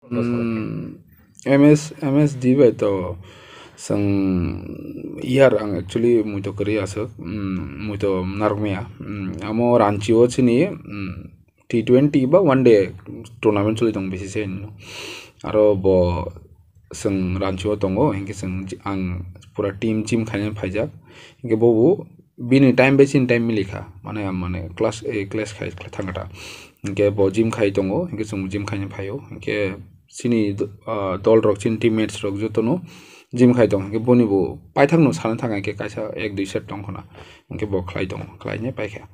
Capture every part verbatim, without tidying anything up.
Hmm, M S, M S D bai to chwng year ang actually muito kwrwi aswk, hmm, muito narwkmaya. Hmm, amo Ranchi o chini, hmm, T twenty ba one day tournament choli tongo B C C I ni. Aro bo chwng Ranchi o tongo, hinkhe chwng ji-, ang pura team gym khaina phaijak. Hinkhe bobo bini time bai chini time milikha, mane, mane clash, eh, clash khai thangkha ta. Hinkhe bo gym khai tongo, hinkhe chwng gym khaina phaio. Hinkhe chini do-, ah, dol rok, chini teammates rok jotono gym khai tongo. Hinkhe boni bo paithakno sana thangkha, hinkhe kaisa ek dui set tongkhona. Hinkhe bo khlai tongo, khlaina paikha.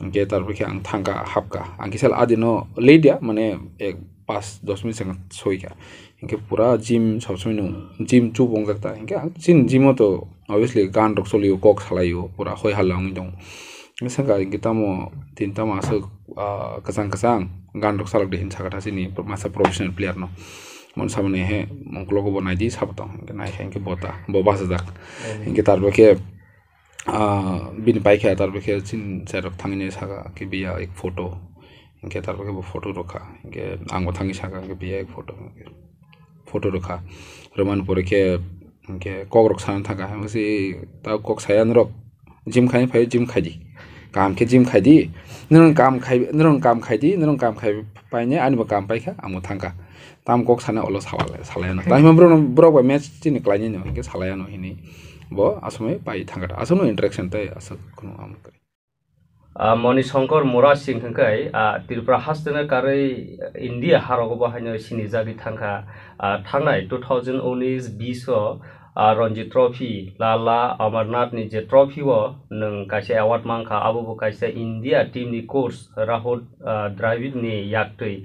Hinkhe tarpore khe ang thangkha, hapkha. Ang kisa adino late ya, mane ek paanch dos minute sengkha soikha. Hinkhe pura gym sob somoi no gym chup wngjak ta. Hinkhe ang chini gym o to obviously gan rok cholio, kok salaio, pura hoi halla wngwi tongo. Hinkhe sengkha hinkhe tamo tin tamo aswk, ah, kwchang kwchang gan rok salok de hin sakha ta chini masa professional player no. Mon samani he mokologo bo naidi sabo tong. Hinkhe naikha hinkhe bota, bo bachajak. Hinkhe tarpore khe ah, bini paikha, tarpore khe chini side rok thangwi saka khe biya ek photo, hinkhe tarpore khe bo photo rwkha, hinkhe ang bo thangwi saka khe biya ek photo, photo rwkha, rwmani pore khe hinkhe kok rok sana thangkha, hinkhe si ta kok saya norok gym khai phai gym khai di, kaham khe gym khai di, norok kam khai, norok kam khai di, norok kam khai paine ani bo kam paikha, ang bo thangkha. Tam kok sana ulo sawale, salaya no. Tamo borok no, borok bai match chini khlai nai no, hinkhe salaya no hinwi. Bo asomoi pai thangkha. Asomoi interaction tei aswk kheno amo kwrwi. Ah, Moni Shankar Murasing hwnkhe, ah, Tripura haste no karwi India harogo bo haino sinijagwi thangkha. Ah, thangnai two thousand unis bis o, ah, Ranji Trophy, Lala Amarnath ni je trophy o nwng kaisa award mankha, abo bo kaisa India team ni coach Rahul, ah, Dravid ni yaktwi.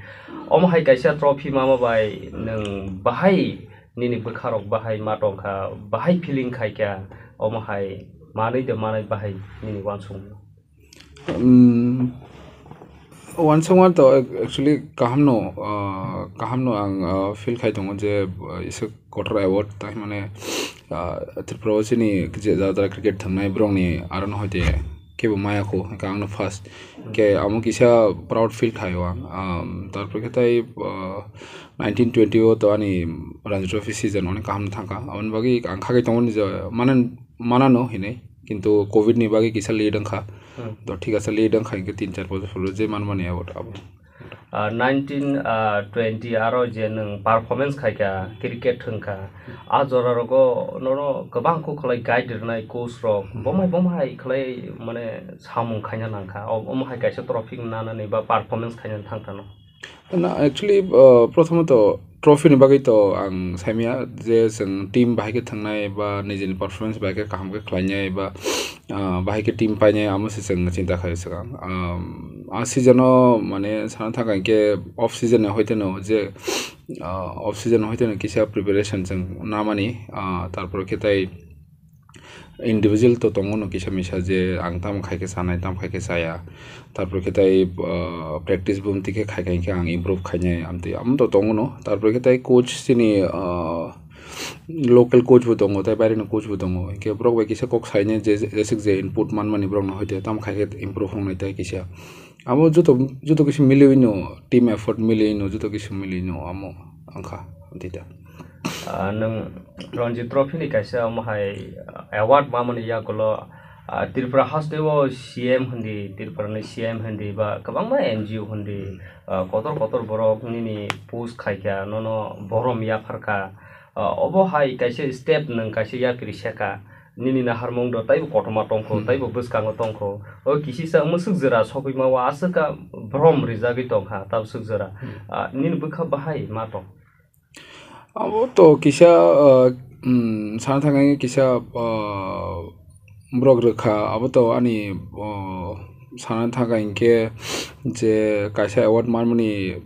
Omo hai kaisa trophy mama bai nwng bahai nini bwkha rok bahai ma tongkha, bahai feeling khaikha, omo hai manwi de manai bahai nini uansukmung? Um, uansukma to ac-, actually kaham no, ah, kaham no ang, ah, feel khai tongo je, ah, isa kotor award tai mane, ah, Tripura o chini je jadra cricket thangnai borok ni aro no hoite kebo maya kho, hwnkhe ang no first. Hwnkhe amo kisa proud feel khai o ang. Um, tarpore khe tai, ah, nineteen twenty o to ani Ranji Trophy season onek kaham thangkha. Aboni bagwi ang kha khai tongo ni je manan, manano hinwi. Kintu covid ni bagwi kisa late wngkha. Hmm. To thik ase, late wngkha hinkhe tin char bojor phuru je manmani abo, abo. Ah, nineteen, ah, twenty aro je nwng performance khaikha, cricket thwngkha, a jora rogo nono kwbang kok khlai guide rwnai coach rok, hmm, bomai bomai khlai mane samung khaina nangkha, o-, omo hai kaisa trophy nanani ba performance khaina thangthano. Na, actually, uh, prothomot trophy ni bagwi to ang saimaya je chwng team bahai khe thangnai ba nijini performance bahai khe kaham khe khlainai ba, uh, bahai khe team painai, amo se chwng chinta khai swkang. Um, a season o mane sana thangkha hinkhe off season ni hoite no je, uh, off season hoite no kisa preparation chwng namani, uh, tarpor khe tai individual to tongo no kisa misa je ang tamo khai khe chanai, tamo khai khe chaya. Tarpor khe tai, ah, practice bumti khe khai khai khe ang improve khainai amtwi amo to tongo no. Tarpor khe tai coach chini, ah, local coach bo tongo, tai baireni coach bo tongo. Hinkhe borok bai kisa kok sainai je, jeswk je input manmani borokno hoite tamo khai khe improve wngnai tai kisa. Amo joto, joto kisa miliwi no, team effort miliwi no, joto kisa miliwi no amo wngkha, amtwi ta. Ah, nwng Ranji Trophy ni kaisa omo hai, ah, award mamani yagulo, ah, Tripura haste o C M hindi, Tripura ni C M hindi ba kwbangma N G O hindi, ah, kotor kotor borok nini post khaikha, nono borom yapharkha. Ah, obo hai kaisa step nwng kaisa yapri seka, nini naharmung do taibo kotorma tongkho, hmm, taibo bwskango tongkho. O kisisa mwswk jwra sokwi ma o aswk ka borom rijagwi tongkha, tabswk jwra. Hmm. Ah, nini bwkha bahai ma tong? Abo to kisa, ah, mm, sana thangkha kisa, ah, borok rwkha, abo to ani, oh, sana thangkha hinkhe je kaisa award manmani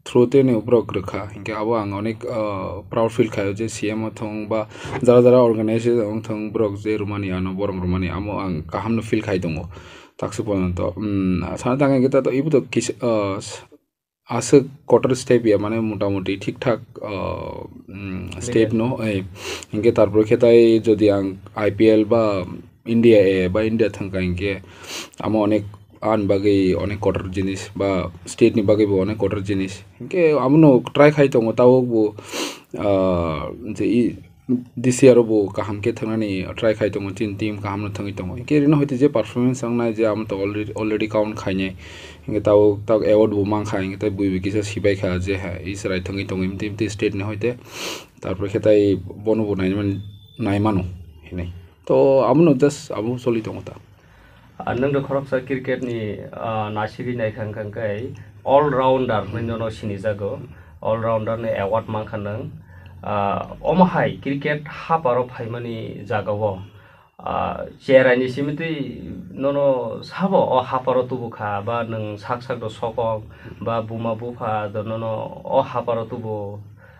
through tei no borok rwkha, hinkhe abo ang onek, ah, proud feel khaio je C M o thung ba jara jara organization wng thung, borok je rwmani ano borom rwmani amo ang kaham no feel khai tongo taksuk porjonto. Mm, sana thangkha hinkhe tato ibo to kisa, ah, aswk kotor step ya, mane motamoti thik thak, ah, mm, step no, eh, hinkhe tarpore khe tai jodi ang I P L ba India A ba India thangkha hinkhe amo onek ani bagwi onek kotor jinis ba state ni bagwi bo onek kotor jinis. Hinkhe abono try khai tongo, tabuk bo, ah, je i, this year o bo kaham khe thwngnani try khai tongo, chini team kaham no thwngwi tongo. Hinkhe rino hoite je performance wngnai je amo to already, already count khainai. Hinkhe tabuk, tabuk award bo mankha, hinkhe tei buibi kisa sibai kha je ha, i chwrai thwngwi tongo, imti, imti state ni hoite. Tarpore khe tei bono bo naimani, naimano hinwi. To abono just abo choli tongo ta. Ah, nwng do khoroksa cricket ni, ah, nasigwi naikha wngkha khe all rounder hinwi nono sinijago. All rounder ni award mankha nwng. Ah, omo hai cricket haparo phaimani jagao, ah, cherai ni simi twi nono sabo o haparo tubukha ba nwng sak sak do sokong ba buma bupha do nono o haparo tubu,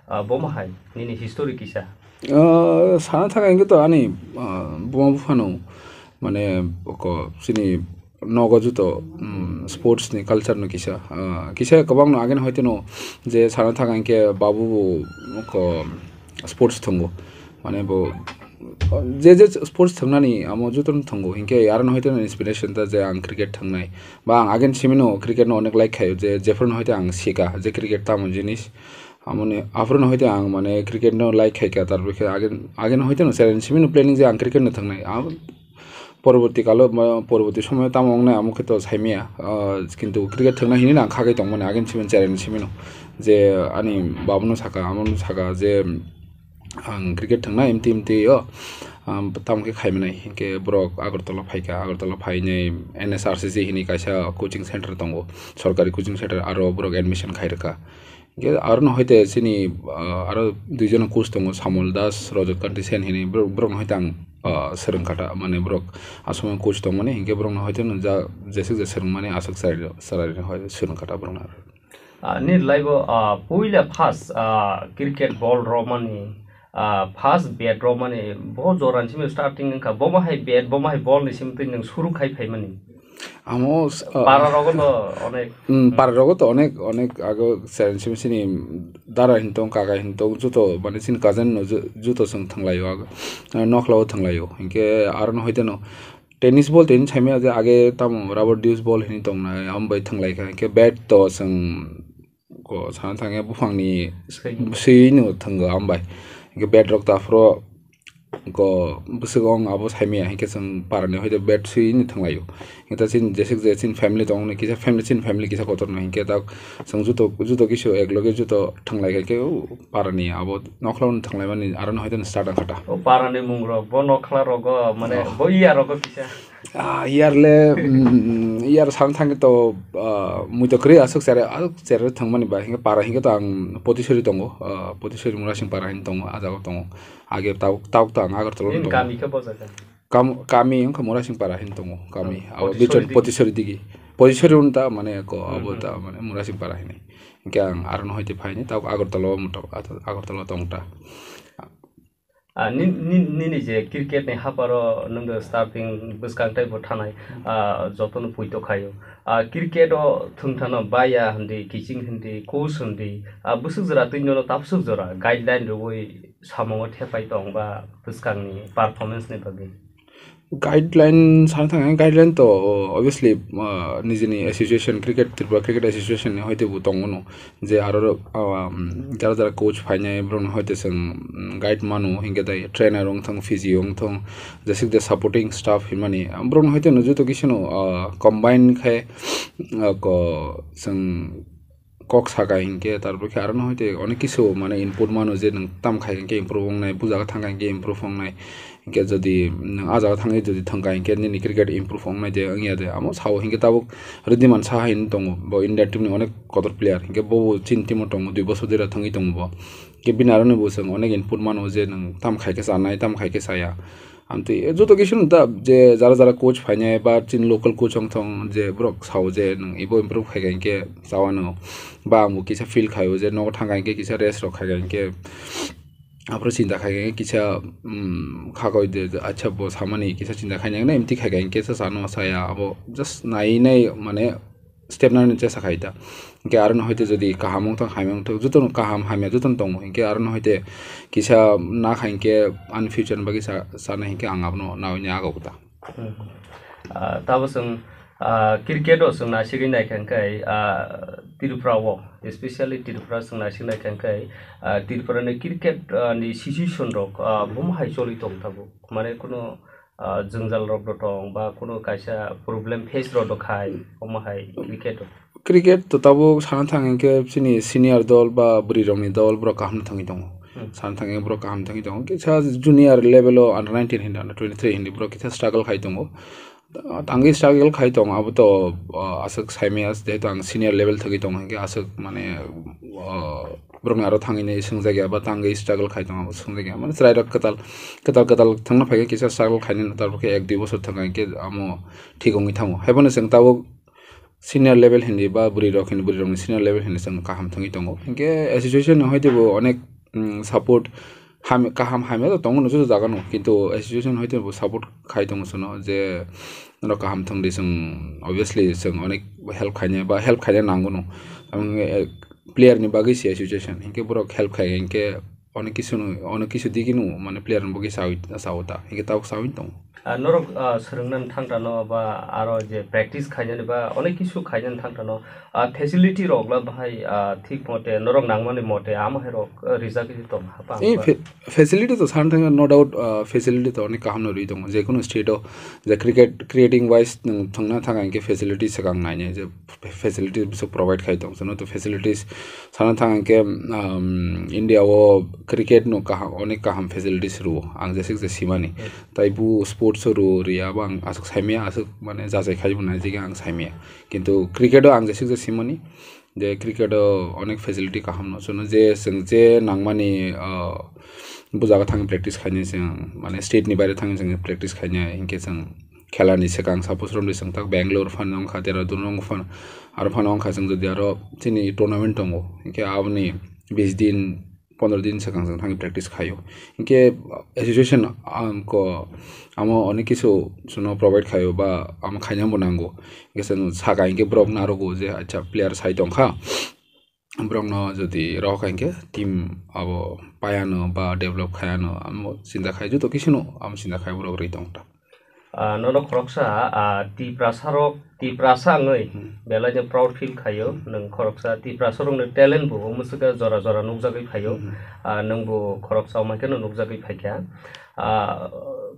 ah, bomo hai nini history kisa? Ah, sana thaka hinkhe to ani, ah, buma buphano, mane, oko chini nogo juto, mm, sports ni culture no kisa, ah, kisa kwbangno ageno hoiteno je sana thaka hinkhe babu bo oko sports thwngo, mane bo je je sports thwngnani amo jutono thwngo, hinkhe arono hoiteno inspiration ta je ang cricket thwngnai ba ang agen simino cricket no onek like khaio, je jephruno hoite ang sika je cricket tamo jinis. Amoni aphuru no hoite ang mane cricket no like khai kha, tarpore khe age, age no hoite no challenge simi no planning je ang cricket no thwngnai. Abo porborti kalo, ma, porborti somoyo tamo wngnai amo khe to saimaya. Ah, kintu cricket thwngna hinwi no ang kha khai tongmani, ageni simi challenge simi no. Je ani babu no saka, amo no saka je ang cricket thwngnai imti imti o, um, tamo khe khai mani. Hinkhe borok Agartala phai kha, Agartala phainai N S R C C hinwi kaisa coaching center tongo, sorkari coaching center, aro borok admission khai rwkha. Hinkhe arono hoite chini, ah, aro duijon coach tongo, Samol Das, Rajat Kanti Sen hinwi, borok, borokno hoite ang, ah, swrwng kha ta, mane borok aswk coach tongmani, hinkhe borokno hoite no ja, jeswk je swrwngmani aswk chwrai, chwrairokno hoite swrwng kha ta borokno. Ah, nini laibo, ah, puila first, ah, cricket ball romani, ah, first bat romani, bo jorani simi starting wngkha, bomo hai bat, bomo hai ball ni simi twi nwng suru khai phaimani. Amo s-, ah, para rogo to onek. Mm, para rogo to onek, onek ago challenge simi sini dara hin tong, kaka hin tong, juto, mane sini cousin no ju-, juto chwng thwnglaio ago. Ah, nokhlao thwnglaio. Hinkhe arono hoite no tennis ball tei saimaya je age tamo rubber dues ball hinwi tongnai, amo bai thwnglai kha. Hinkhe bat to chwng ko sana thangya buphangni Swing. Swino thwngo, amo bai. Hinkhe bat rok to aphuru ko bwswk ong abo saimaya, hinkhe chwng parani hoite bat swino thwnglaio. Hinkhe ta chini jeswk je chini family tongmani kisa family, chini family kisa kotorno, hinkhe ta chwng juto, juto kisu ekloge juto thwnglai kha, hinkhe o parani abo nokhlano thwnglaimani arono hoite start wngkha ta. O parani mungrok, bo nokhla rogo, mane, oh, bo iya rogo kisa. Ah, iyar le, mm, iyar sana thangkhe to, ah, mui to kwrwi aswk chere, aswk chere thwngmani ba, hinkhe para hinkhe to ang Potisori tongo, ah, Potisori Murasing para hin tongo, ah jaga tongo. Age tabuk, tabuk to ang Agartala Nini tongo. Kami khe bo jaga? Kam-, kami wngkha Murasing para hin tongo, kami. Oh, abo Potisori Bichon digi. Potisori digi. Potisori wng ta mane ko, hmm, abo hmm, ta mane Murasing para hinwi. Hinkhe ang arono hoite phaini, tabuk Agartala o muta-, Agartala tong ta. Ah, ni-, ni-, nini je cricket ni haparo nwng starting bwskang tei bo thanai, ah, jotono poito khaio. Ah, cricket o thwngthano baya hindi, kiching hindi, coach hindi, ah, bwswk jora twi nono tabswk jora guideline rwui samungo thepai tong ba bwskangni performance ni bagwi? Guideline sana thang, guideline to, obviously, ah, nijini association, cricket, Tripura Cricket Association ni hoite bo tongo no. Je aro, um, jara jara coach phainai, borokno hoite chwng, um, guide mano, hinkhe tei trainer wng thung, physio wng thung, jeswk je supporting staff hinmani, um, borokno hoite no joto kisa no, uh, combine khai, uh, ko, chwng kok saka hinkhe, tarpor khe arono hoite onek kisu mane input mano je nwng tam khai hinkhe improve wngnai, bujaga thang khai hinkhe improve wngnai. Hinkhe jodi nwng ah jaga thangwi jodi thwngkha hinkhe nini cricket improve wngnai de wngya de, amo sao hinkhe tabuk Riddhiman Saha hinwi tongo, bo India team ni onek kotor player, hinkhe bo chini team o tongo, dui bosor jora thangwi tongo bo. Hinkhe bini aroni bo chwng onek input mano je nwng tam khai khe chanai, tam khai khe chaya. Amtwi joto kisu nwng ta je jara jara coach phainai ba chini local coach wng thong je borok sao je nwng ebo improve khai kha hinkhe chawano, ba ang bo kisa feel khaio je nogo thangkha hinkhe kisa rest rok khai kha hinkhe. Aphuru chinta khai khe kisa, um, khakoi de, acha bo samani kisa chinta khainai, na imti khai khe kisa sano saya, abo just nai nai mane step nani chesa khai ta. Hinkhe arono hoite jodi kaham wng thok, hamya wng thok, jotono kaham hamya jotono tongo. Hinkhe arono hoite kisa na khai hinkhe ani future ni bagwi sa-, sana hinkhe ang abono nawi ni aga kota. Hmm. Ah, tabo chwng, Ah, cricket o chwng naisigwi naikha hwnkhe, ah, Tripura o, especially Tripura chwng naisigwi naikha hwnkhe, ah, Tripura ni cricket, ah, ni situation rok, ah, bomo hai choli tong tabuk. Mane kuno, ah, jwngjal rok do tong ba kuno kaisa problem face rok do khai, omo hai cricket o. Cricket to tabuk sana thang hwnkhe chini senior dol ba bwrwi rokni dol borok kaham thangwi tongo. Hmm. Sana thang hwnkhe borok kaham thangwi tongo. Kisa junior level o under nineteen hindi, under twenty-three hindi borok kisa struggle khai tongo. Tangwi struggle khai tong abo to, ah, aswk saimaya, jehetu ang senior level thagwi tong hwnkhe aswk mane, ah, borokni aro thangwi nai swngjakya ba tangwi struggle khai tong abo swngjakya. Mane chwrairok kwtal, kwtal, kwtal thangna phaikhe kisa struggle khainani, tarpor khe ek dui bosor thangkha hwnkhe amo thik wngwi thango. Haiphano chwng tabuk senior level hindi ba bwrwi rok hindi, bwrwi rokni senior level hindi chwng kaham thangwi tongo. Hinkhe association ni hoite bo onek, mm, support ham-, kaham hamya to tongo no joto jaga no, kintu association hoite bo support khai tongo chwngno je norok kaham thangdi, chwng obviously chwng onek help khaina ba help khaina nango no. Ang, eh, player ni bagwi se association, hinkhe borok help khai hinkhe onek kisu no, onek kisu digi no mane player ni bagwi sawi, sawo ta, hinkhe tabuk sawi tongo. Ah, norok, ah, swrwngna thang tano ba aro je practice khainani ba onek kisu khainani thang tano, ah, facility rok la bahai, ah, thik mote norok nangmani mote amo hai rok, ah, rijak tong hapang. Eh, ba. Fe-, facility to sana thangkha, no doubt, ah, facility to onek kaham no rwi tongo. Je kono state o je cricket creating wise nwng thangna thang hinkhe facility swkang nainai je facilities bwswk provide khai tong. Chwngno to facilities sana thang hinkhe, um, India o cricket no kaham, onek kaham facilities rwo. Ang jesik je simani. Hmm. Tai bu sports o rwo riya bo ang aswk saimaya, aswk mane jachai khai bo naijak ang saimaya. Kintu cricket o ang jesik je simani, je cricket o onek facility kaham no. Chwngno je chwng je nangmani, uh, bu jaga thang practice khainai chwng, mane state ni baire thang chwng practice khainai hinkhe chwng khela ni swkang, suppose romdi swng tak Bangalore phano wngkha, Dehradun wngkha phano, aro phano wngkha chwng jodi aro chini tournament tongo, hinkhe aboni bis din, pondro din swkang chwng thangwi practice khaio. Hinkhe association ang ko amo onek kisu chwngno provide khaio ba amo khaina bo nango. Hinkhe chwng saka hinkhe borok narogo je acha player sai tongkha. Borokno jodi rohor kha hinkhe team abo paiano ba develop khaiano amo chinta khai, joto kisino amo chinta khai borok rwi tongkha. Ah, nono khoroksa, ah, Tiprasa rok, Tiprasa wngwi Hmm. belai no proud feel khaio. Hmm. Nwng khoroksa Tiprasa rokni talent bo o mwswkhe jora jora nukjagwi phaio. Hmm. Ah, nwng bo khoroksa omo khe no nukjagwi phaikha. Ah,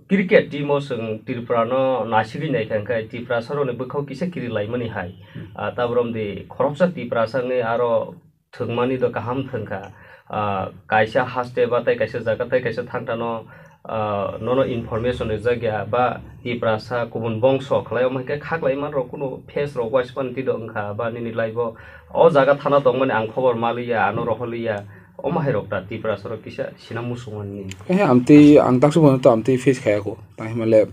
cricket team o chwng Tripura no nasigwi naikha, hwnkhe Tiprasa rokni bwkhao kisa kiri laimani hai. Hmm. Ah, tabuk romdi khoroksa Tiprasa wngwi aro thwngmani do kaham thwngkha. Ah, kaisa haste ba tei kaisa jaga tei kaisa thangtano, ah, nono information rijak ya ba Tiprasa kubun bongso khlai, omo hai khe khaklai man rok kuno face rok waispan twi do wngkha ba nini life o o jaga thana tongmani ang khobor maliya, ano roholiya, omo hai rok ta Tiprasa rok kisa sina musung mani. Eh, amtwi ang taksa bono to amtwi face khaya kho. Tang himale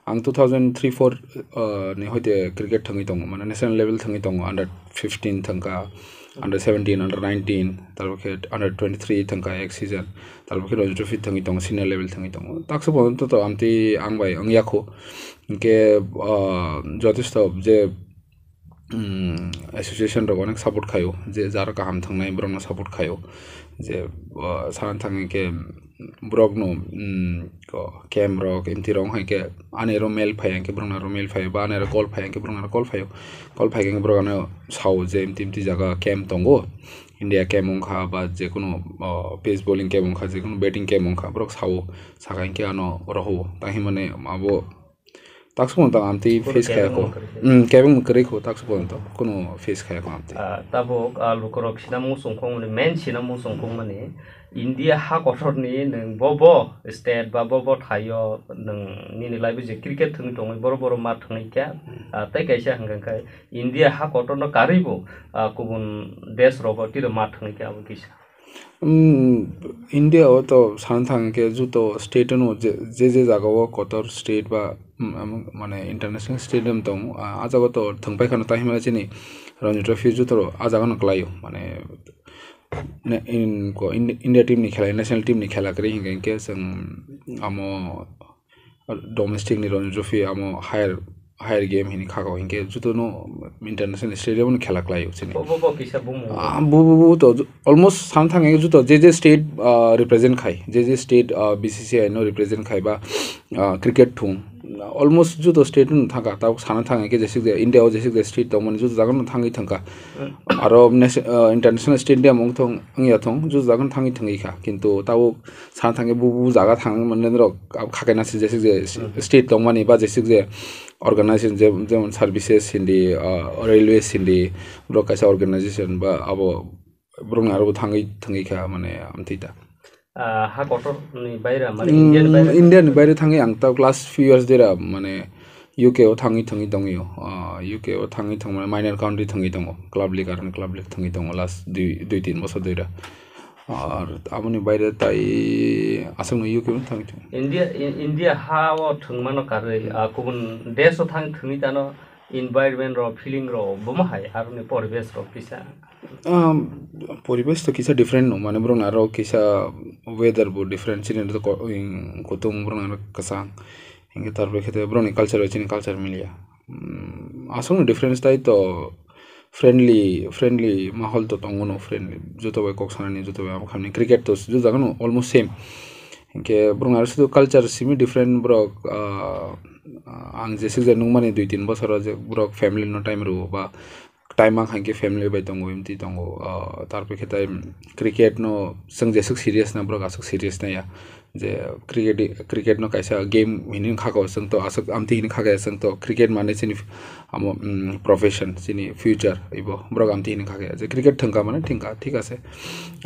ang two thousand three four, uh, ni hoite cricket thangwi tongo, mane national level thangwi tongo, under fifteen thangkha, under seventeen, under nineteen, tarpor khe under twenty-three thangkha ek season, tarpor khe Ranji Trophy thangwi tongo, senior level thangwi tongo. Taksa bono to, to amtwi ang bai wngya kho. Hinkhe, uh, jotesto je, um, association rok onek support khaio, je jar kaham thangnai borokno support khaio, je, uh, sana thang hinkhe, borokno, mm, ko camp rok, emti rok wngkha hinkhe ani aro mail phai hinkhe borokno aro mail phaio, ba ani aro call phai hinkhe borokno aro call phaio. Call phai hinkhe borok ano sao je emti emti jaga camp tongo, India camp wngkha ba jekono, o, pace bowling camp wngkha, jekono batting camp wngkha, borok sao, saka hinkhe ano rohoro. Tang himani abo Taksa phano tang amtwi Bono face khaya kebengno kho. Kwrwi khe. Hmm, kebengno kwrwi kho, taksa phano tang. Kuno face khaya kho amtwi. Ah, tabuk, ah, lukurok sinamung songkhokmani, main sinamung songkhokmani, India ha kotorni nwng bo bo state ba bo bo thaio nwng nini life je cricket thwngwi tongwi boro boro mat thwngwi kha. Hmm. Ah, tei kaisa hwnkha khe India ha kotorno karwi bo, ah, kubun desh rogo tiro mat thwngwi kha abo kisa. Um, India o to sana thang khe juto state no je, je, je jaga o kotor state ba, um, um, mane international stadium tong, ah, ah jaga o to thwng pai khano, tai himla chini Ranji Trophy juto ro ah jaga no kwlai o, mane, ne, in, ko, in, India team ni khela, national team ni khela kwrwi hinkhe, hinkhe chwng amo domestic ni Ranji Trophy amo higher, higher game hini kha kho, hinkhe juto no international stadium no khela kwlai o chini. Bo, bo, bo kisa bumung. Ah, bo, bo, bo to ju-, almost sana thang juto je je state, ah, represent khai, je je state, ah, B C C I no represent khai ba, ah, cricket thung, Almost joto state no thangkha, tabuk sana thangkha khe jesik je India o jesik je state tongmani joto jaga no thangwi thangkha. Hmm. Aro nation-, ah, international stadium wng thong, wngya thong, joto jaga no thangwi thangwi kha. Kintu tabuk sana thangkhe bu, bu jaga thang mani rok abo khakai nasi jesik je Hmm. state tongmani ba jesik je organization je, jemon services hindi, ah, railways hindi, borok kaisa organization ba abo borokni aro bo thangwi, thangwi kha mane amtwi ta. Ah, ha kotor ni baira, mane Mm, India ni baira. India ni baire thangwi ang ta last few years dera mane U K o thangwi, thangwi tongwi o. Ah, U K o thangwi thangmani minor country thangwi tongo. Club league, Aroni club league thangwi tongo last dui, dui tin bosor dera. Ar aboni baire tai aswkno U K o thangwi tongo. India, In-, India ha o thwngmano karwi, ah, kubun desh o thang thwngwi tano environment ro, feeling ro, bomo hai aroni poribesh ro kisa. Um, poribesh to kisa different no, mane borok aro kisa weather bo different, chini to ko-, in, kutung borok aro kwchang, hinke tarpore khe borok ni culture bai chini culture milia. Um, aswk no difference tai to friendly, friendly mahol to tongo no, friendly joto bai kok sanani, joto bai abo khamni cricket to joto jaga no almost same. Hinke borok aro sudu culture simi different borok, ah, ang jesik je nukmani dui tin bosor o je borok family no time rwo ba time mang khankhe family bai tongo, imtwi tongo. Ah, tarpore khe tai cricket no chwng jeswk serious na borok aswk serious naiya. Je cricket, cricket no kaisa game hinwi khakao chwng to aswk amtwi hinwi khakaya chwng to cricket mane chini amo, mm, profession, chini future ibo borok amtwi hinwi khakaya. Je cricket thwngkha mane thwngkha, thik ase.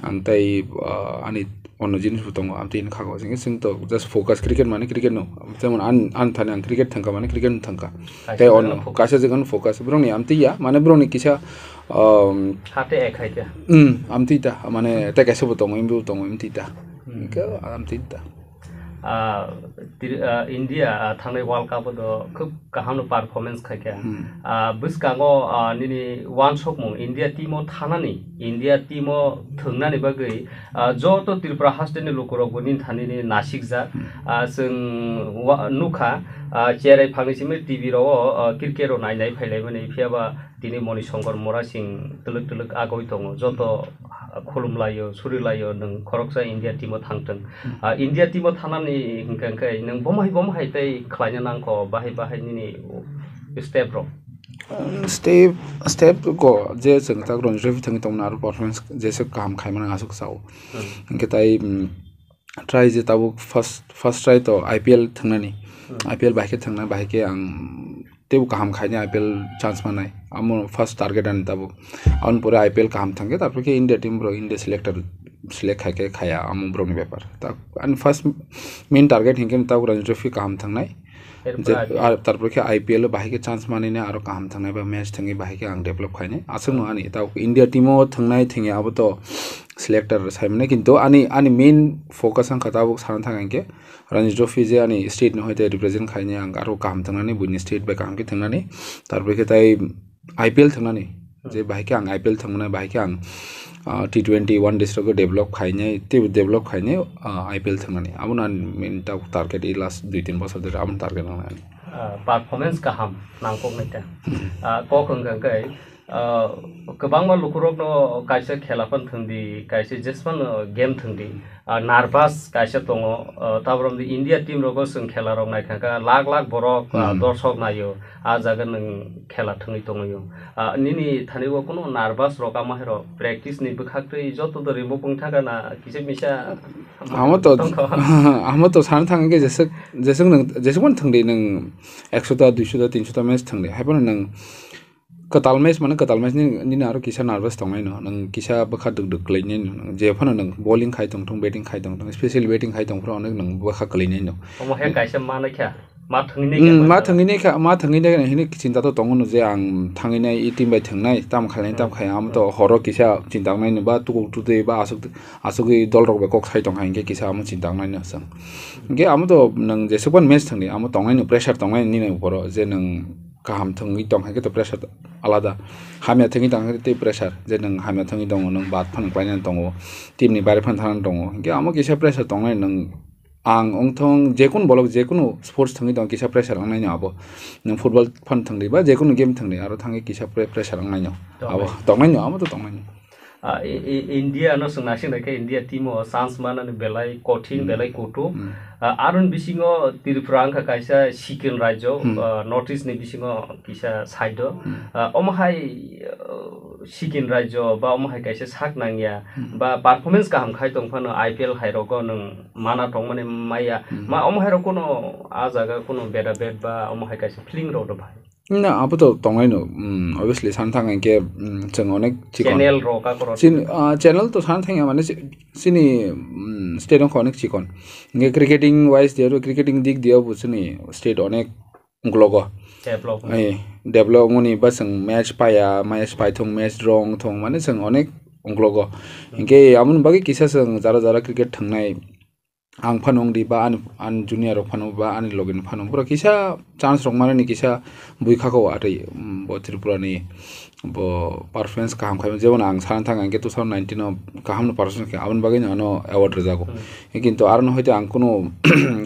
Ang tai, ah, ani ono jinis bo tongo, amtwi hinwi khakao. Chwng, chwng to just focus cricket mane cricket no. Jemon an, an thani ang cricket thangkha mane cricket no thangkha. Kaisa Tei jaga ono no focus. Kaisa jaga no focus. Borokni amtwi ya, mane borokni kisa, um, Hate ek hai khe. Hmm, amtwi ta, mane tei kaisa bo tongo, imbo tongo, imtwi ta. Hmm. Hingke amtwi ta. Ah, Tri-, ah, India, ah, thangnai World Cup o do khub kaham no performance khai kha. Hmm. Ah, bwskango, ah, nini uansukmung India team o thanani, India team o thwngnani bagwi, ah, joto Tripura haste ni lukurok bo nini thani ni nasikjak. Hmm. Ah, chwng wa-, nukha, ah, cherai phangni simi T V rok o, ah, cricket rok nai nai phailaimani, phiya ba tini Moni Shankar Mora Singh twlwk twlwk agoi tongo, joto khulumlaio, surilaio, nwng khoroksa India team o thangthwng. Hmm. Ah, India team o thanani hingka hingkai nwng bomo hai bomo hai tei khlaina nangkho, bahai bahai nini step rok? Um, step, step ko je chwng tak Ranji Trophy thangwi tongmani aro performance jesa kaham khaimani aswk sao. Hmm. Hingke tai, um, try je tabuk first, first try to I P L thangnani. Hmm. I P L bahai khe thangnai, bahai khe ang teibo kaham khaini I P L chance manai. Amo first target ani tabuk. Aboni pore I P L kaham thangkhe, tarpore khe India team borok India selector select khai khe khaya, amo borokni bepar. Ta, ani first main target hinkhe tabuk Ranji Trophy kaham thangnai. Erpore Je, I P L. Ar tarpore khe I P L o bahai khe chance manai aro kaham thangnai ba match thangwi bahai khe ang develop khainai. Aswkno ani tabuk India team o thangnai thangya abo to selector saimani, kintu ani, ani main focus wngkha tabuk sana thang hinkhe Ranji Trophy je ani state no hoite represent khainai ang aro kaham thangnani, buini state bai kaham khe thangnani, tarpore khe tai I P L thangnani, je bahai khe ang I P L thangmani, bahai khe ang, ah, T twenty one days rok develop khainai, tei develop khainai, ah, I P L thangnani. Abono ani main ta-, target i last dui tin bosor dori abono target nangnani. Ah, performance kaham nangkok nai ta. Hmm. Ah, kok wngkha khe, ah, kwbangma lukurokno kaisa khela phan thwngdi, kaisa jesphano game thwngdi, ah, nervous kaisa tongo, ah, taborok di India team rogo chwng khela rok naikha kha lakh lakh borok, ah, Hmm. dorsok naio, ah jaga nwng khela thwngwi tongwio. Ah, nini thani o kuno nervous rok ama hai rok practice ni bwkhak twi joto do rimbo pung thaka na kisa misa Amo to, tongkha. Amo to sana thang khe jeswk, jeswk nwng, jeswk man thangdi nwng ekso ta, duiso ta, tinso ta match thangdi. Haiphano nwng kwtal match mane kwtal match ni, nini aro kisa nervous tongnai no. Nwng kisa bwkha duk duk kwlai nai no. Nwng jephano nwng bowling khai tong thung, batting khai tong thung, special batting khai tong phro onek nwng bwkha kwlai nai no. Omo he kaisa manai kha. Ma thangwi nai kha, Mm, ma thangwi nai kha, ma thangwi nai kha hinwi chinta to tongo no je ang thangwi nai, i team bai thangnai, tam khainai, tam Hmm. khai, amo to Hmm. horo kisa chinta wngnai no ba tukuk tutwi ba aswk, aswkwi dol rok bai kok sai tong kha hinkhe kisa amo chinta wngnai no chwng. Hinkhe amo to nwng jeswk ban match thangdi, amo tongnai no pressure tongnai nini uporo je nwng kaham thangwi tong kha khe to pressure alada, hamya thangwi tong kha khe tei pressure je nwng hamya thangwi tongo, nwng bat phano klainani tongo, team ni baire phano thangnani tongo, hinkhe amo kisa pressure tongnai nwng Ang wngthong jekunu bolok, jekunu sports thangwi tong kisa pressure wngnai no abo. Nwng football phan thangdi ba jekunu game thangdi aro thangwi kisa pre-, pressure wngnai no. Tongnai. Abo tongnai no, abo to tongnai no. Ah, i-, i-, India no chwng naising naikhe India team o chance manani belai kothin, Hmm. belai kutuk. Hmm. Ah, aroni bisingo Tripura wngkha kaisa sikin rajyo, Hmm. ah, North East ni bisingo kisa side o. Hmm. Ah, omo hai, ah, sikin rajyo ba omo hai kaisa sak nangya Hmm. ba performance kaham khai tong phano I P L hai rogo nwng mana tongmani maya. Hmm. Ma omo hai rok kuno ah jaga kuno beda bed ba omo hai kaisa feeling rok do bhai. Na, abo to tongnaino, mm, obviously, sana thang hinkhe, mm, chwng onek chikon. Channel rok, akorok. Chin-, ah, channel to sana thangya, mane, chi-, chini, mm, state wngkha onek chikon. Hinkhe cricketing wise diya, cricketing dik diya bo chini state onek uklogo. Develop. Eh, develop wngmani ba chwng match paya, match paithung, match draw wngthung, mane, chwng onek uklogo. Hmm. Hinkhe aboni bagwi kisa chwng jara jara cricket thangnai, ang phano wng di ba ani, ani junior rok phano ba ani logi ni phano borok kisa chance rok manani kisa bui kha kho atwi, um, bo Tripura ni bo performance kaham khai, jemon ang sana thang hinkhe two thousand nineteen o kaham no performance khe aboni bagwi no ano award rwjago. Hmm. Kintu aro no hoite ang kunu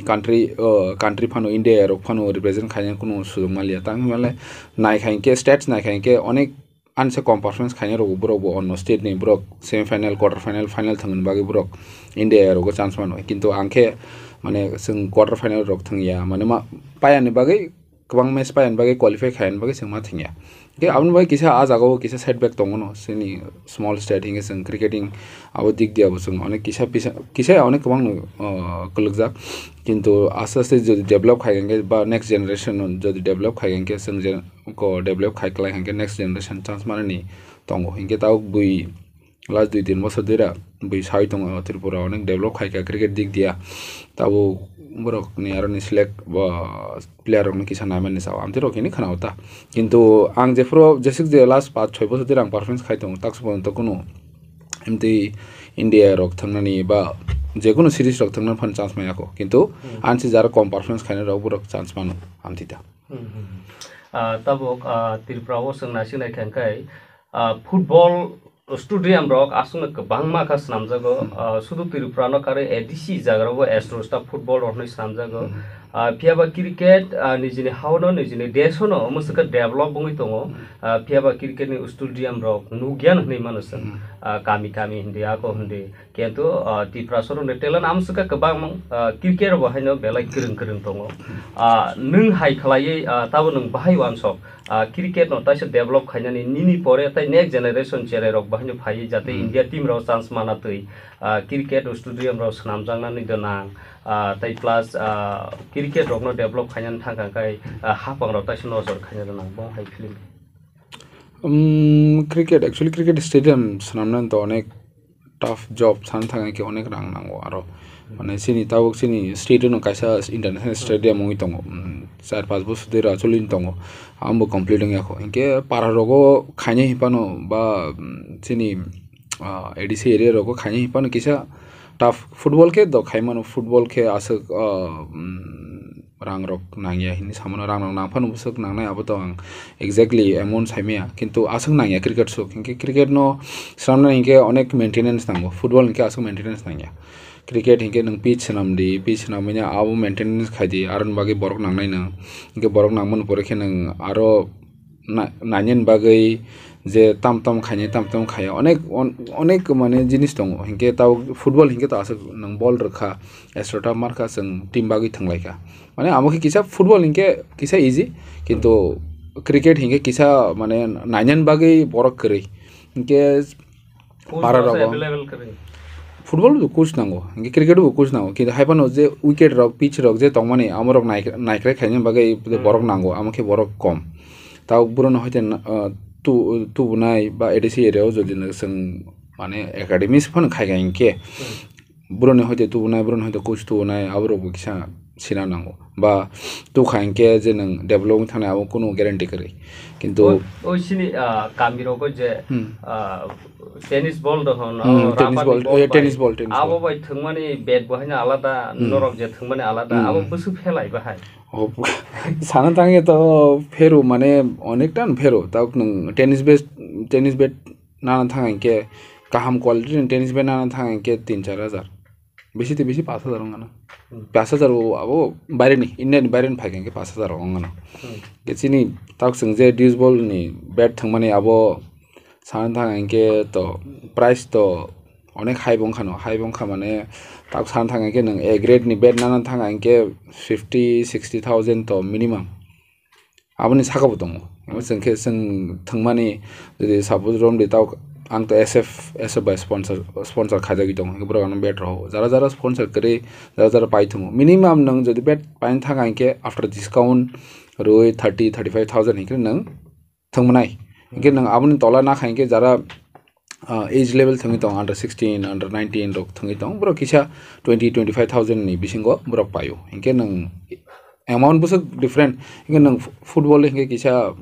country, uh, country phano India rok phano represent khaina kunu sujok manliya, tang himale nai kha hinkhe stats nai kha hinkhe onek anse kom performance khainai rok borok bo onno state ni borok semi final, quarter final, final thangni bagwi borok India rogo chance mano. Kintu ang khe mane chwng quarter final rok thangya, mane ma payani bagwi kwbang match payani bagwi qualify khainani bagwi chwng ma thangya. Khe aboni bagwi kisa ah jagao kisa setback tongo no chini small state hinkhe chwng cricketing abo dik diya bo chwng onek kisa pisa, kisa onek kwbang no, uh, kwlwkjak. Kintu aste aste jodi develop khai hinkhe ba next generation jodi develop khai hinkhe chwng je ko develop khai kwlai hinkhe next generation chance manani tongo. Hinkhe tabuk bui last dui tin bosor dira bui saui tongo Tripura onek develop khai kha cricket dik diya. Tabuk borok ni aro ni select bo player rok ni kisa naimani sao amtwi rok hini khana ta. Kintu ang jephuru jesik je last paanch choi bosor dira ang performance khai tongo, tak suporjonto kunu amtwi India rok thangnani ba jekunu series rok thangnani phano chance maya kho. Kintu Hmm. ansi jara kom performance khainai rok borok chance mano amtwi ta. Hmm, hmm. Ah, tabuk, ah, Tripura o chwng naising nai kha hinkhe, ah, football stadium rok aswkno kwbangma kha swnamjago. Hmm. Ah, sudu Tripura no karwi A D C jaga rok bo Astro Star football rok hinwi swnamjago. Hmm. Ah, phiya ba cricket, ah, nijini hao no, nijini desh no mwswkhe develop wngwi tongo. Hmm. Ah, phiya ba cricket ni stadium rok nukya no hinwi mano chwng. Hmm. Ah, kami kami hindi, ako hindi. Kintu, ah, Tiprasa rokni talent amswkha kwbang, ah, cricket bo haino belai kwrwng kwrwng tongo. Ah, nwng hai khlaiwi, ah, tabo nwng bahai uansok, ah, cricket no taisa develop khainani nini pore tai next generation cherai rok bahaino phaiwi jate Hmm. India team rok chance mana twi, ah, cricket stadium rok swnamjaknani gwnang, ah, tai plus, ah, cricket rokno develop khainani thangkha khe, ah, hapang rok taisa nojor khaina gwnang bo hai film. Um, cricket, actually, cricket stadium swnamnani to onek tough job sana thang khe onek rang nango aro. Mane chini tabuk chini state no kaisa international stadium wngwi tongo. Um, char panch bosor dera choli tongo. Ambo complete wngya kho. Hinkhe para rogo khainai hiphano ba, um, chini, ah, A D C area rogo khainai hiphano kisa tough football khe do khai mano, football khe aswk, ah, um, rang rok nangya hinwi samano, rang rok nang phano bwswk nangnai abo to ang exactly amount saimaya, kintu aswk nangya cricket swk hinkhe cricket no swnamnani hinkhe onek maintenance nango, football hinkhe aswk maintenance nangya. Cricket hinkhe nwng pitch swnam di, pitch swnamwi no abo maintenance khai di, aroni bagwi borok nangnai nwng, hinkhe borok nangmani pore khe nwng aro na-, nainani bagwi je tam tam khainai, tam tam khaiya, onek on-, onek mane jinis tongo. Hinkhe tabo football hinkhe to aswk nwng ball rwkha, extra ta markha, chwng team bagwi thwnglaikha. Mane amo khe kisa football hinkhe kisa easy, kintu cricket hinkhe kisa mane nainani bagwi borok kwrwi. Hinkhe Coach para rok rogo available kwrwi. Football bo coach nango, hinkhe cricket bo coach nango, kintu hai phano je wicket rok, pitch rok je tongmani, amo rok nai-, naikrai khaina bagwi Hmm. borok nango, amo khe borok kom. Tabuk borokno hoite na, ah, tu-, tubunai ba A D C area o jodi no chwng mane academies phano khai kha hinkhe Hmm. borokni hoite tubunai, borokni hoite coach tubunai, aborok bo kisa sina nango. Ba tukha hinkhe je nwng develop wngwi thangnai abo kunu guarantee kwrwi. Kintu o, o sini, ah, kami rogo je, Hmm. ah, tennis ball do hono, Hmm, tennis rubber ni ball, ball eh, bai. Tennis ball, tennis Abo ball. Bai thwngmani bat bo haino alada, Hmm. norok je thwngmani alada, Hmm. abo bwswk phelai bahai. O, sana thangya to phero mane onek tan phero, tabuk nwng tennis bat, tennis bat nana thang hinkhe kaham quality ni tennis bat nana thang hinkhe tin char hajar. Bisi tei bisi pash hajar wngano. Hmm. Pash hajar o abo baire ni, India ni baire ni phai khe pash hajar wngano. Hmm. Ke chini tabuk chwng je deuce ball ni bat thwngmani abo Sana thang hinkhe to price to onek high bong khano, high bong kha mane tak sana thang hinkhe nwng A grade ni bat nana thang hinkhe fifty, sixty thousand to minimum. Aboni saka bo tongo. Amo chwng khe chwng thwngmani jodi suppose romdi tao ang to S F, S F by sponsor, sponsor khaijagwi tongo. Borok ano bat roho. Jara jara sponsor kwrwi, jara jara pai thwngo. Minimum nwng jodi bat paina thang hinkhe after discount rwi thirty, thirty five thousand hinkhe nwng thwngmwnai. Hinkhe nwng aboni tola nakha hinkhe jara, ah, age level thwngwi tong, under sixteen, under nineteen rok thwngwi tong, borok kisa twenty, twenty five thousand ni bisingo borok paio. Hinkhe nwng amount bwswk different. Hinkhe nwng fu-, football hinkhe kisa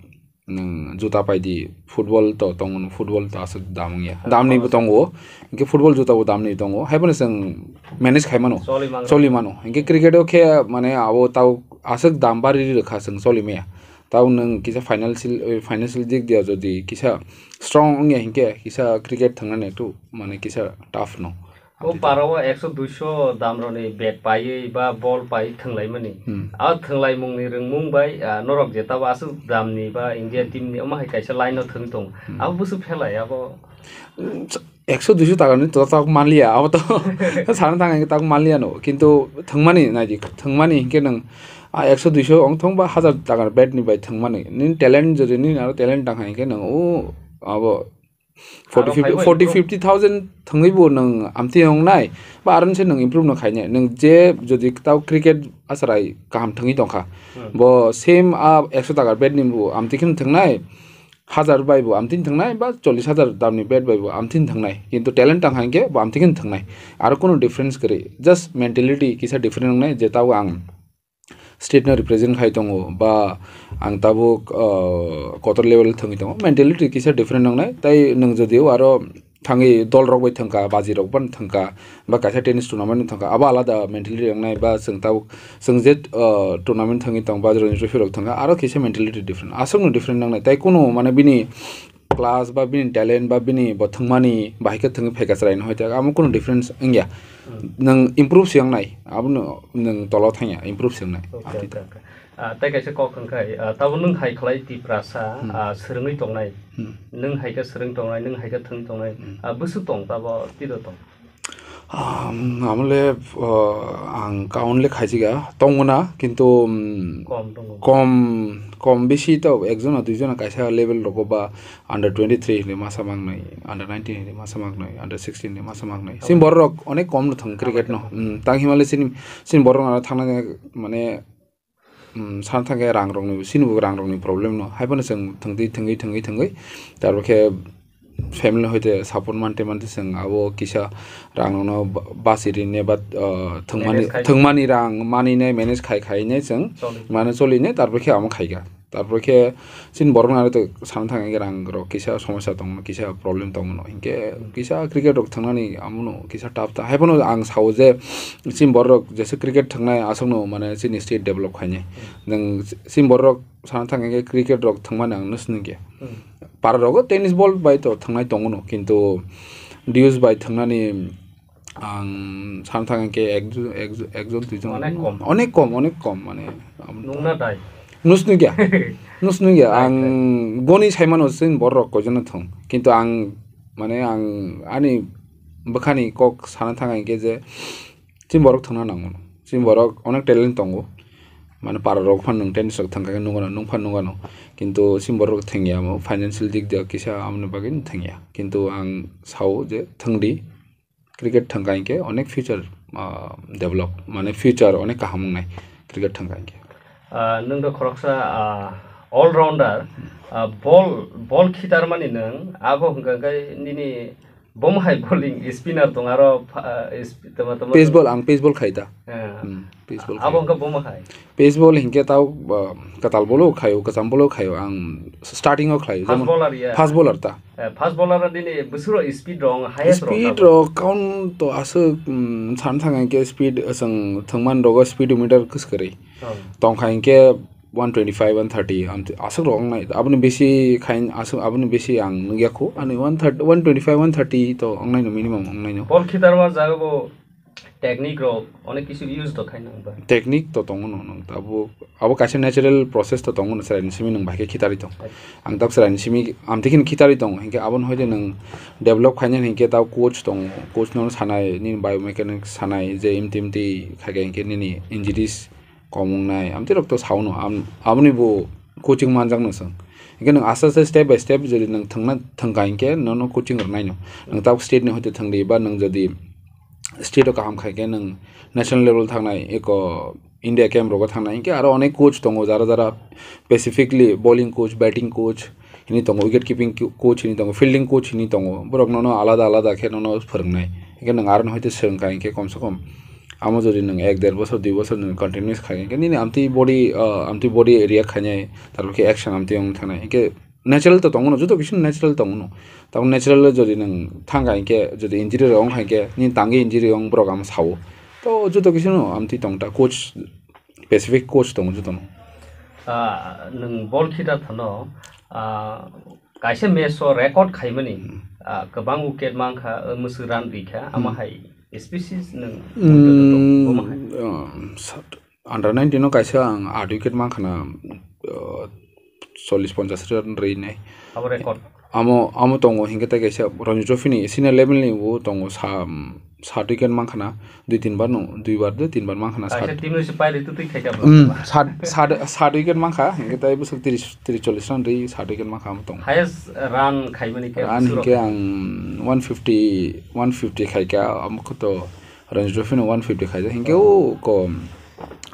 nwng juta paidi, football to tongo, football to aswk dam wngya. Dam ni bo tongo. Hinkhe football juta bo dam ni tongo. Haiphano chwng manage khai mano. Choli mano. Choli mano. Hinkhe cricket o khe mane abo tao aswk dam bari rwkha chwng choli maya. Tao nwng kisa financial, eh, financial dik dia jodi kisa strong wngya hinkhe kisa cricket thwngnani ektu mane kisa tough no. O para o ekso duiso dam roni bat paiwi ba ball pai thwnglaimani. Hmm. A thwnglaimungni rwngmung bai, ah, norok je tabo aswk damni ba India team ni omo hai kaisa line o thwng tong. Hmm. Abo bwswk phelai abo. Hmm, ekso duiso taka ni to tak manliya, abo to sana thang tak manliya no, kintu thwngmani naidi, thwngmani hinkhe nwng a ekso duiso ongthong ba hazar taka bat ni bai thwngmani, nini talent jodi nini aro talent tang hinkhe nwng o abo forty, aro fifty, phaibo forty, improve. Fifty thousand thwngwi bo nwng amtwi wngnai, ba aron se nwng improve no khainai, nwng je jodi tao cricket asarai kaham thwngwi tongkha, hmm, bo same a ekso taka bat ni bo amtwi kheno thwngnai, hazar bai bo amtini thangnai, ba chollish hazar damni bat bai bo amtini thangnai, kintu talent tang hinkhe bo amtini thangnai, aro kunu difference kwrwi, just mentality kisa different wngnai, je tabo ang state no represent khai tongo, ba ang tabuk, uh, kotor level thangwi tongo, mentality kisa different wngnai, tai nwng jodi o aro thangwi dol rok bai thangkha, baji rok ban thangkha, ba kaisa tennis tournament thangkha, abo alada mentality wngnai, ba chwng tabuk chwng je, uh, tournament thangwi tong, ba Ranji Trophy rok thangkha, aro kisa mentality different, aswkno different wngnai, tai kunu mane bini class ba bini talent ba bini bo thwngmani bahai khe thwngwi phaikha chwraino, hoite amo kunu difference wngya. Hmm. Nwng improve se wngnai, abono nwng tolo thangya, improve se wngnai. Okay, okay, okay. Ah, tei kaisa kok hwn khai, ah, tabo nwng hai khlai Tiprasa, hmm, ah, swrwngwi tongnai. Hmm. Nwng hai khe swrwng tongnai, nwng hai khe thwng tongnai. Hmm. Ah, bwswk tong tabo twido tong? Ah, amole, ah, ang count le khaijika tongmana, kintu, um, kom tongo. Kom, kom bisi to ekjona duijona kaisa level rogo ba under twenty three hinwi masa mangnai, under nineteen hinwi masa mangnai, under sixteen hinwi masa mangnai. Abo. Sini borok rok onek kom no thang cricket no. Abo. Hmm, tang himale sini, sini borok rok thangna mane, um, sana thangkhe rang rokni, chini bo rang rokni problem no. Haiphano chwng thwngwi, thwngwi, thwngwi, thwngwi. Tarbo khe family hoite support mante, mante chwng abo kisa rang rokno ba-, basi rinai ba, uh, thwngmani, manage khai, thwngmani rang manwi nai manage khai, khai nai chwng choli, mane choli nai, tarbo khe amo khaikha. Tarpore khe chini borok no aro to sana thang khe rang rok kisa somosya tong mano, kisa problem tong mano. Hinkhe kisa cricket rok thang nani amo no kisa tough ta. Haiphano ang sao je chini borok rok jesa cricket thang nai aswk no mane chini state develop khai nai. Nwng chini borok rok sana thang khe cricket rok thang mani ang no sini khe. Hmm. Para rogo tennis ball bai to thang nai tong mano, kintu dues bai thang nani ang sana thang khe ekjon, ekjon, ekjon, duijon. Onek kom. Onek kom, onek kom, mane, nung na dai? Nus nung ya? Nus nung ya? Right, ang right. Goni sai mano chini borok rok koijon no thung. Kintu ang, mane, ang ani bwkhani kok sana thang khe je chini borok thangna nang mano. Chini borok onek talent tongo. Mane para rok phan nung tennis rok thang khe nung nung phan nung ano. Kintu chini borok thang ya mo financial dik dia kisa amoni bagwi thang ya. Kintu ang sao je thang di. Cricket thangkha hinkhe onek future, ah, develop, mane future onek kaham wngnai cricket thangkha hinkhe. Ah, nwng do khoroksa, ah, all rounder, ah, ball, ball khitarmani nwng, abo hwnkha khe nini bomo hai bowling spinner tong, aro pha-, ah, sp-, tamo, tamo, pace ball, ang pace ball khai da. Ah. Hmm, pace ball khai. Abo hwnkha bomo hai? Pace ball hinkhe tao, ah, kwtal bolo khaio, kwcham bolo khaio, ang starting o khlaio, fast bowler ya? Fast bowler ta. Eh, fast bowler rok nini bwswk rok speed rok, highest rok speed tabuk rok count to aswk, um, sana thang hinkhe speed, chwng thwngmani rogo speedometer kwswk kwrwi. Oh. Tongkha hinkhe one twenty five, one thirty, amtwi aswk rok wngnai. Aboni bisi khain aswk, aboni bisi ang nukya khu. Ani one thirty, one twenty five, one thirty to wngnai no, minimum wngnai no. Ball khitarma jaga bo technique rok onek kisu use rok khai nang ba. Technique to tongo no, nang abo, abo kaisa natural process to tongo no, chwraini simi nang bai khe khitari tong. Ang tak chwraini simi amtwi kheno khitari tong, hinkhe aboni hoide nang develop khaina hinkhe ta coach tong, coach no sanai, nini biomechanics sanai, je imti imti khaikhe hinkhe nini injuries kom wngnai, amtwi rok to sao no, am-, aboni bo coaching manjak no chwng. Hinkhe nang aste aste step by step jodi nang thangna, thangkha hinkhe nono coaching rwnai no. Nang ta state ni hoite thangdi ba nang jodi state o kaham khai khe nwng national level thangnai, eko India camp rogo thangnai, hinkhe aro onek coach tongo, jara jara specifically bowling coach, batting coach hini tongo, wicket keeping co-, coach hini tongo, fielding coach hini tongo, borok nono alada alada khe nono phwrwngnai. Hinkhe nwng aro hoite swrwngkha hinkhe kom se kom amo jodi nwng ek der bosor, dui bosor nwng continuous khai hinkhe nini amtwi body, ah, amtwi body react khainai, tarpor khe action amtwi wng thangnai. Hinkhe natural to tongo no, joto kisi natural tongo no. Tabuk natural jodi nwng thang kha hinkhe, jodi injury rok wng kha hinkhe, nini tangwi injury wng borok ama sao. To joto kisi no amtwi tong ta coach, specific coach tongo joto no. Ah, nwng ball khita phano, ah, kaisa match o record khaimani, ah, kwbang wicket mankha, ah, mwswk run rikha, ama hai species nwng, hmm, omo hai. Um, sat-, Under nineteen no kaisa ang art wicket mankha na, uh, chollish ponchash run rwi nai. Abo record. Amo, amo tongo hinkhe tei kaisa Ranji Trophy ni senior level ni bo tongo sa, sat wicket mankha na, dui tin bar no, dui bar de tin bar mankha na. Kaisa sat. Team ni se pairi tu twi khaika. Hmm, sat, sat, sat wicket mankha, hinkhe tei bwswk tris, tris chollish run rwi sat wicket mankha amo tongo. Highest run khaimani khe bwswk rok? Run hinkhe ang one fifty, one fifty khaika, amo khe to Ranji Trophy no one fifty khaijak, hinkhe o ko,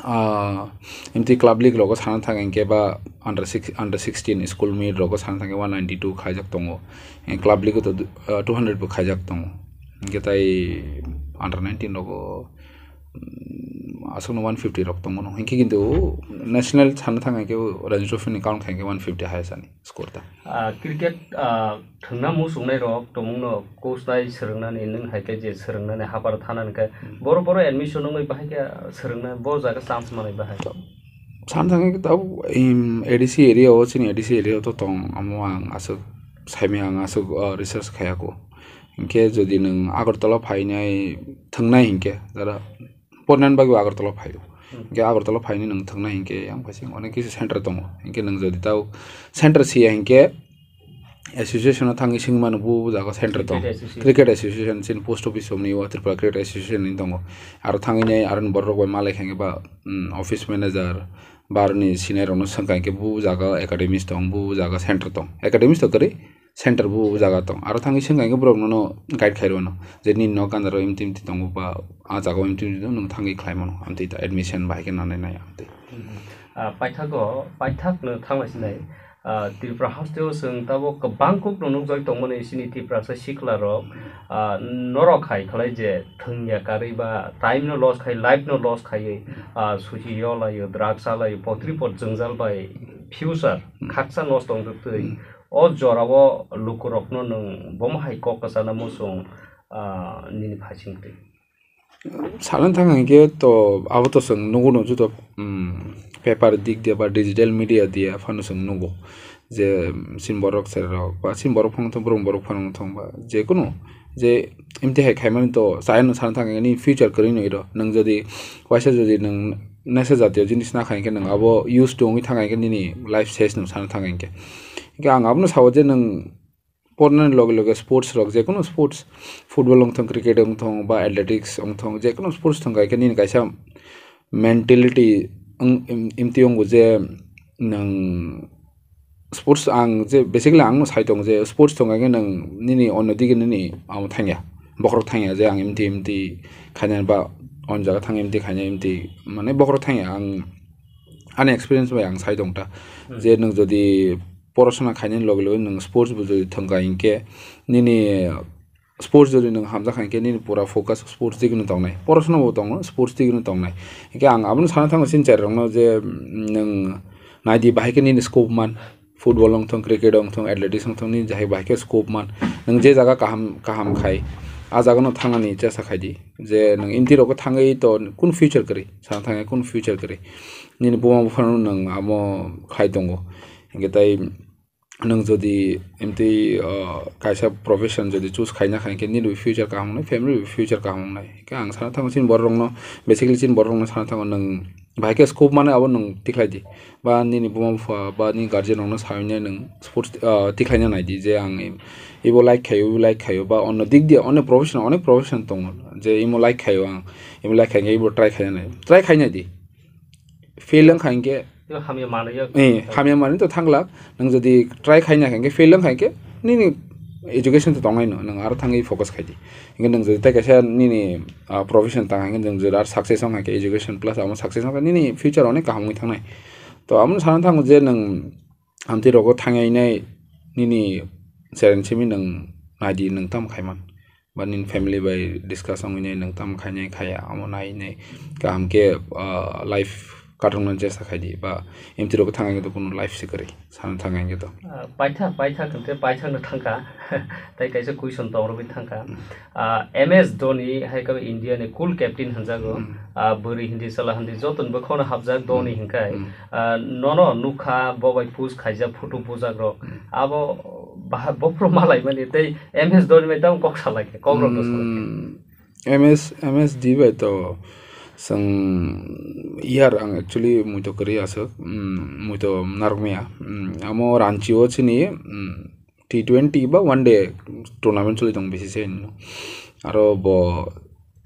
ah, M T Club League rogo sana thang hinkhe ba under six, under sixteen school meet rogo sana thang one ninety two khaijak tongo. Eh, Club League o to, ah, two hundred bo khaijak tongo. Hinkhe tai under nineteen rogo, mm, aswkno one fifty rok tongmano. Hinkhe kintu national sana thang hinkhe o Ranji Trophy ni count khaikhe one fifty highest ani score ta. Ah, cricket, ah, thwngna muchungnai rok tongmungno coach nai swrwngnani, nwng hai khe je swrwngnani hapar thanani khe, hmm, boro boro admission wngwi bahai khe swrwngna bo jaga chance manwi bahai. San thangwi khe tabuk, im, A D C area o, chini A D C area o to tong, amo ang aswk saimaya, ang aswk, ah, research khayako. Hinkhe jodi nwng Agartala phainai thwngnai hinkhe, jara pornani bagwi Agartala phaio. Hmm. Hinkhe Agartala phainai nwng thwngnai hinkhe yang phaising onek kisa center tongo. Hinkhe nwng jodi tao center siya hinkhe association o thangwi swngmano bo jaga center tong. Cricket association. Cricket association chini post office somni o Tripura Cricket Association ni tongo. Aro thangwi nai aro ni borok rok bai malai khe ba, mm, office manager ba aro ni senior rok no swngkha hinkhe bo jaga academies tong, bo jaga center tong. Academies to kwrwi, center bo o jaga tong. Aro thangwi swngkha hinkhe borok nono guide khai rwno je nini nok gana ro imti imti tongo ba a jaga o imti imti tongo, nwng thangwi khlai mano amtwi ta admission bahai khe nanai nai amtwi. Ah, paithago, paithak no thangna sinai. Ah, Tripura haste o chwng tabuk kwbang kuk no nukjagwi tongmani chini Tiprasa sikla rok. Ah, norok hai khlai je thwngya karwi ba time no loss khai, life no loss khaiwi, ah, suhi yo laio, drugs a laio, potri pot jwngjal bai future, hmm, khaksa nosto wngtwi. Hmm. O jorao lukurokno nwng bomo hai kok kwchana muchung, ah, nini phaisingtwi? Sana thang hinkhe to abo to chwng nugo no joto, mm, paper dik dia ba digital media dia phano chwng nugo je, mm, chini borok chwrairok ba chini borok phano thung, borok borok phano thung ba je kunu je imti hai khaimani to chaya no sana thang hinkhe nini future kwrwi no iro nwng jodi waisa jodi nwng naisa jatiyo jinis nakha hinkhe nwng abo use to wngwi thang hinkhe nini life ses no sana thang hinkhe. Hinkhe ang abono sao je nwng pornani loge loge sports rok, jekunu sports, football wngthong, cricket wngthong ba athletics wngthong, jekunu sports thong khe nini kaisa mentality wng-, im-, imti wngo je nwng sports ang je basically ang no sai tongo je sports thong khe nwng nini onno dige nini amo thangya, bokhorok thangya je ang imti imti khainani ba on jaga thang imti khainai imti mane bokhorok thangya ang ani experience bai ang sai tong ta. Hmm. Je nwng jodi porosona khainani loge loge nwng sports bo jodi thwngkha hinkhe nini sports jodi nwng hamjakha hinkhe nini pura focus sports digino tongnai, porosona bo tongo sports digino tongnai. Hinkhe ang abono sana thango chini chwrairokno je, mm, nwng naidi bahai khe nini scope man, football wngthong, cricket wngthong, athletics wngthong, nini jahai bahai khe scope man, nwng je jaga kaham kaham khai a jagano thangnani chesa khaidi. Je nwng imti rogo thangwi to kunu future kwrwi, sana thangwi kunu future kwrwi, nini buma buphano nwng amo khai tongo. Hinkhe tai nwng jodi emtwi, ah, kaisa profession jodi choose khaina khankhe nini future kaham wngnai, family future kaham wngnai. Khe ang sana thango chini borok rokno, basically chini borok rokno sana thango nwng bahai khe scope mano abo nwng tikhlai di. Ba nini buma bupha ba nini guardian rokno sawi nai nwng sports, ah, tikhlaina nai di je ang em-, ebo like khaio, ebo like khaio ba onno dik diya, onno profession, onek profession tongo je emo like khaio ang, emo like khainai ebo try khaina nai, try khaina di. Fail wng kha hinkhe Tei hamya manwi ya. Eh, hamya manwi to thanglak. Nwng jodi try khaina hinkhe fail wng kha hinkhe nini education to tongnai no, nwng aro thangwi focus khai di. Hinkhe nwng jodi tei kaisa nini, ah, profession tang hinkhe nwng jodi aro success wng kha hinkhe education plus amo success wng kha nini future onek kaham wngwi thangnai. To amo sana thango je nwng amtwi rogo thangwi nai nini challenge simi nwng nai di nwng tamo khaiman. Ba nini family bai discuss wngwi nai nwng tamo khainai khaya amo nai nai kaham khe, ah, life kathokna chesta khai di ba emtwi rok thang khe to kunu life se kwrwi sana thang khe to. Ah, paitha, paitha hwnkhe paithakno thangkha. Tei kaisa question tong rwgwi thangkha. Hmm. Ah, M S Dhoni hai khe India ni cool captain hwnjago. Hmm. Ah, bwrwi hindi, chwla hindi, joto ni bwkhao no hapjak Dhoni Hmm. hwnkhe. Hmm. Ah, nono nukha bo bai post khaijak photo bujak rok. Hmm. Abo baha-, bophuru malaimani tei M S Dhoni bai tamo kok salai khe, kok rok no salai khe. Hmm. M S, M S D bai to chwng year ang actually muitu kwrwi aswk, mm, muitu narwkmaya. Mm, amo Ranchi o chini, mm, T twenty ba one day tournament choli tongo bisi se hinwi. Aro bo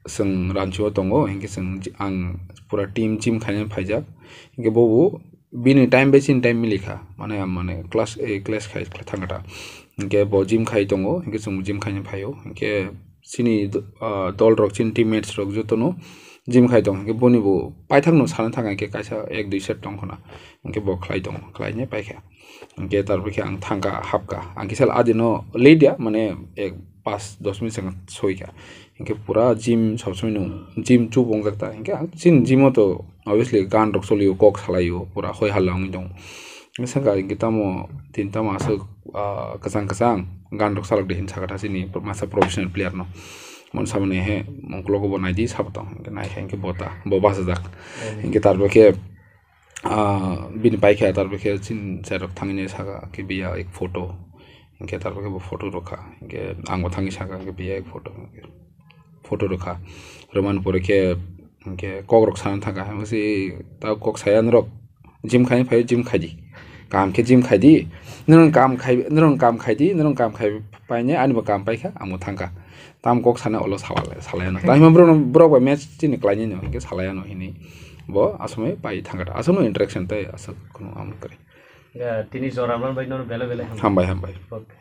chwng Ranchi o tongo, hinkhe chwng ji-, ang pura team gym khaina phaijak. Hinkhe bobo bini time bai chini time milikha, mane, mane clash, eh, clash khai, khai thangkha ta. Hinkhe bo gym khai tongo, hinkhe chwng gym khaina phaio, hinkhe chini do-, ah, dol rok, chini teammates rok jotono gym khai tongo, hinkhe boni bo paithakno sana thang khe kaisa ek dui set tong khna, hinkhe bo khlai tongo, khlainai paikha. Hinkhe tarpor khe ang thangkha, hapkha, ang kisa adino late ya, mane ek paanch dos minute swkang soikha. Hinkhe pura gym sob somoi no gym chup wngjak ta. Hinkhe ang chini gym o to obviously gan rok cholio, kok salaio, pura hoi halla wngwi tongo. Hinkhe saka hinkhe tamo tini tamo aswk, ah, kwchang kwchang gan rok chalok de hin sakha ta chini masa professional player no. Mon samani he mungkologo bo naidi sabo tong. Hinkhe naikha hinkhe bo ta, bo bachajak. Hinkhe tarbo khe, ah, bini paikha tarbo khe chini side rok thangwi nai saka khe biya ek photo. Hinkhe tarbo khe bo photo rwkha, hinkhe ang bo thangwi sakha, hinkhe biya photo, photo rwkha. Rwmani pore khe hinkhe kok rok sana thangkha, hinkhe se ta kok saya norok gym khaina phaio, gym khaidi. Kaham khe gym khaidi. Norok kaham khai, norok kaham khaidi, norok kaham khai paine ani bo kaham paikha, ang bo thangkha. Tam kok sana olo salai, salai ano. Tamo borok, borok bai match chini khlainai no, hinkhe salai ano hinwi. Bo asomai pai thangkha. Asomai interaction tei aswk kheno ang kwrwi. Ya, tini jora man bai nono belai belai hambai. Hambai, hambai. Okay.